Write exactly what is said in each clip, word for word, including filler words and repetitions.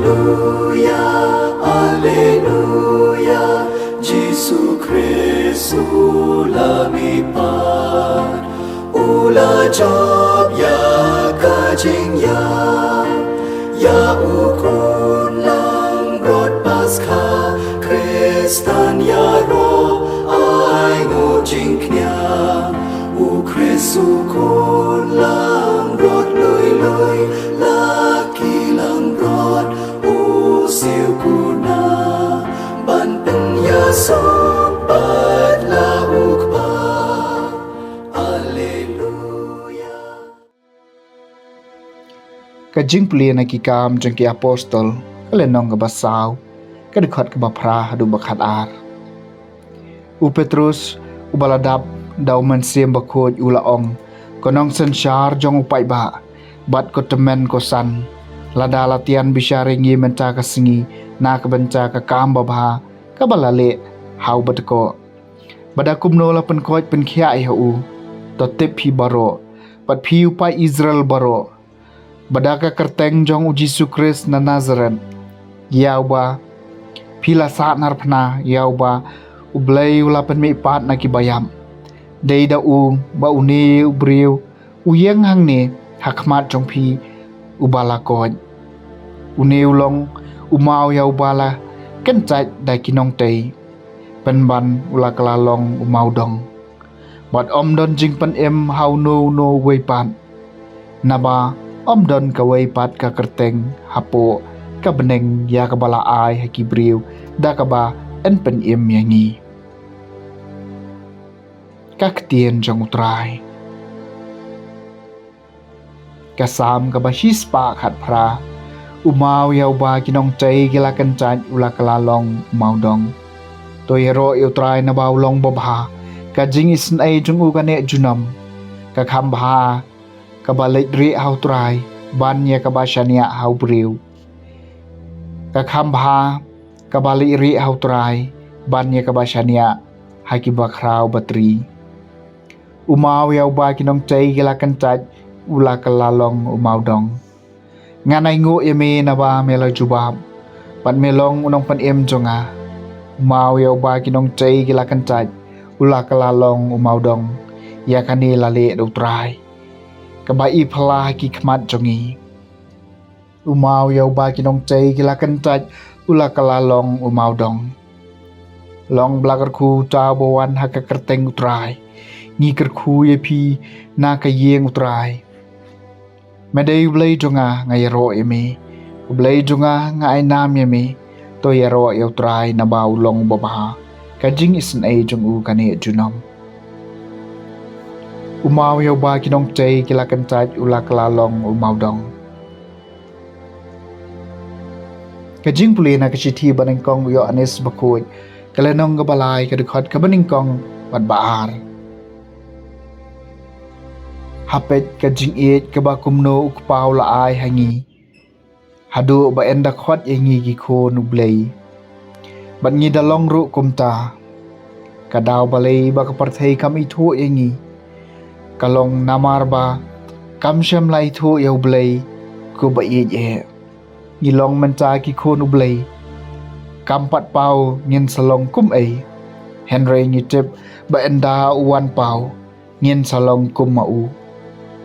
Alleluia, Alleluia, Jisu Khrist u la mihpat, u la jop ïa ka jingïap, ïa u khun langbrot Paskha, Khristan ïaroh ai nguh jingkñia, u Khrist u khun langbrot lui lui, la ki langbrot u siew kuna, ban pynïasuk pat la u Kpa. Alleluia. Ka jingpule na Ki Kam jong ki Apostol, ka lynnong kaba saw, ka dkhot kaba phra haduh ba khatar. U Petrus, uba la dap da U Mynsiem Bakhuid, u la ong, Ko nongsynshar jong u paidbah, bad ko tymmen ko san, lada la tian bishar ïa ngi mynta ka sngi na ka bynta ka kam babha kaba la leh ha u Bakoit, bad da kumno la pynkoit pynkhiah ïa u, to tip phi baroh, bad phi u paid Israel baroh, ba da ka kyrteng jong U Jisu Khrist na Nasareth, ïa uba phi la sahnarphna, ïa uba U Blei u la pynmihpat na kiba ïap, dei da u ba une u briew u ïeng hangne ha khmat jong phi uba la koit. Une u long u maw ïa uba la kyntait da ki nongtei, pynban u la kylla long u mawdong. Bad ym don jingpynim ha uno uno uwei pat, naba ym don kawei pat ka kyrteng hapoh ka bneng ïa kaba la ai ha ki briew da kaba yn pynim ïa ngi. Ka ktien jong U Trai. Ka Salm kaba shispah khatphra. U maw ïa uba ki nongtei ki la kyntait u la kylla long u mawdong. To ïaroh ïa U Trai naba u long babha, ka jingisynei jong u ka neh junom. Ka kham bha kaba leit rieh ha U Trai ban ïa kaba shaniah ha u briew. Ka kham bha kaba leit rieh ha U Trai ban ïa kaba shaniah ha kiba khraw batri. U maw ïa uba ki nongtei ki la kyntait u la kylla long u mawdong. Ngan ainguh ïa me naba me la jubab, bad me long u nongpynim jong nga. U maw ïa uba ki nongtei ki la kyntait u la kylla long u mawdong. Ïa kane la leh da U Trai, kaba i phylla ha ki khmat jong ngi. U maw ïa uba ki nongtei ki la kyntait u la kylla long u mawdong. Long ba la kyrkhu uta uba wan ha ka kyrteng U Trai. Ngi kyrkhu ïa phi na ka ïing U Trai. Me dei U Blei jong nga, nga ïaroh ïa me. U Blei jong nga, nga ai nam ïa me. To ïaroh ïa U Trai naba u long babha, ka jingisynei jong u ka neh junom. U maw ïa uba ki nongtei ki la kyntait u la kylla long u mawdong. Ka jingpule na ka shithi banyngkong u Ïoannis Bakhuid, ka lynnong kaba lai, ka dkhot kaba nyngkong bad ba ar. Ha peit ka jingïeit kaba kumno U Kpa u la ai ha ngi, haduh ba yn da khot ïa ngi ki khun U Blei. Bad ngi da long ruh kumta. Ka daw balei ba ka pyrthei kam ithuh ïa ngi? Ka long namar ba kam shym la ithuh ïa U Blei, ko ba ïeit eh. Ngi long mynta ki khun U Blei. Kam pat paw ngin sa long kum ei. Hynrei ngi tip ba ynda u wan paw, ngin sa long kum ma u.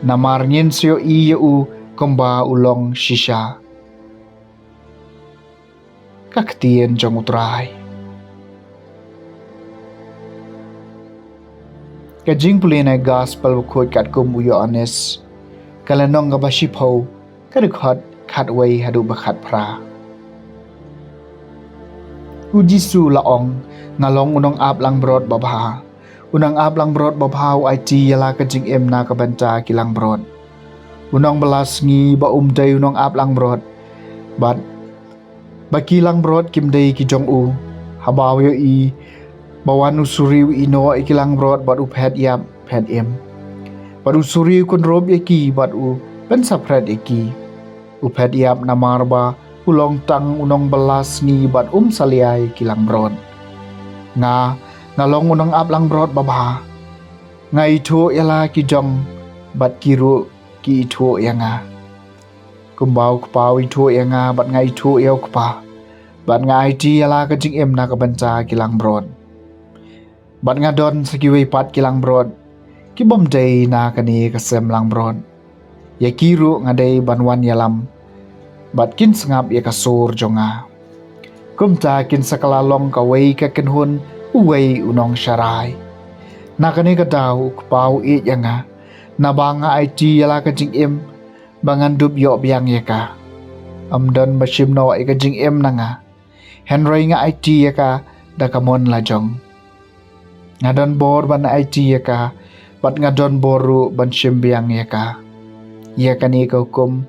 Namar ngin sa ïohi ïa u kumba u long shisha. Ka ktien jong U Trai. Ka jingpule na Gospel Bakhuid katkum u Ïoannis, ka lynnong kaba shiphew, ka dkhot khatwei haduh ba khatphra. U Jisu la ong, nga long u nongap langbrot babha. U nongap langbrot babha u aiti ïa la ka jingim na ka bynta ki langbrot. U nongbylla sngi ba um dei u nongap langbrot, bad ba ki langbrot kim dei ki jong u, haba u ïohi ba wan u suri u ïehnoh ïa ki langbrot bad u phet ïap phet im. Bad u suri u kynrup ïa ki bad u pynsaphred ïa ki. U phet ïap namar ba u long tang u nongbylla sngi bad um salia ïa ki langbrot. Nga, nga long u nongap langbrot babha. Nga ithuh ïa la ki jong, bad ki ruh ki ithuh ïa nga. Kumba u Kpa u ithuh ïa nga, bad nga ithuh ïa u Kpa, bad nga aiti ïa la ka jingim na ka bynta ki langbrot. Bad nga don sa kiwei pat ki langbrot ki bym dei na kane ka sem langbrot. Ïa ki ruh nga dei ban wan ïalam, bad kin sngap ïa ka sur jong nga. Kumta kin sa kylla long kawei ka kynhun, uwei u nongsharai. Na kane ka daw u Kpa u ïeit ïa nga, naba nga aiti ïa la ka jingim ba ngan dup ïoh biang ïa ka. Ym don ba shim noh ïa ka jingim na nga, hynrei nga aiti ïa ka da ka mon la jong. Nga don bor ban aiti ïa ka, bad nga don bor ruh ban shim biang ïa ka. Ïa kane ka hukum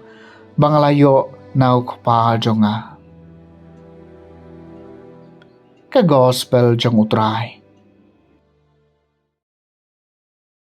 ba nga la ïoh na u Kpa jong nga. Ka Gospel jong u Trai.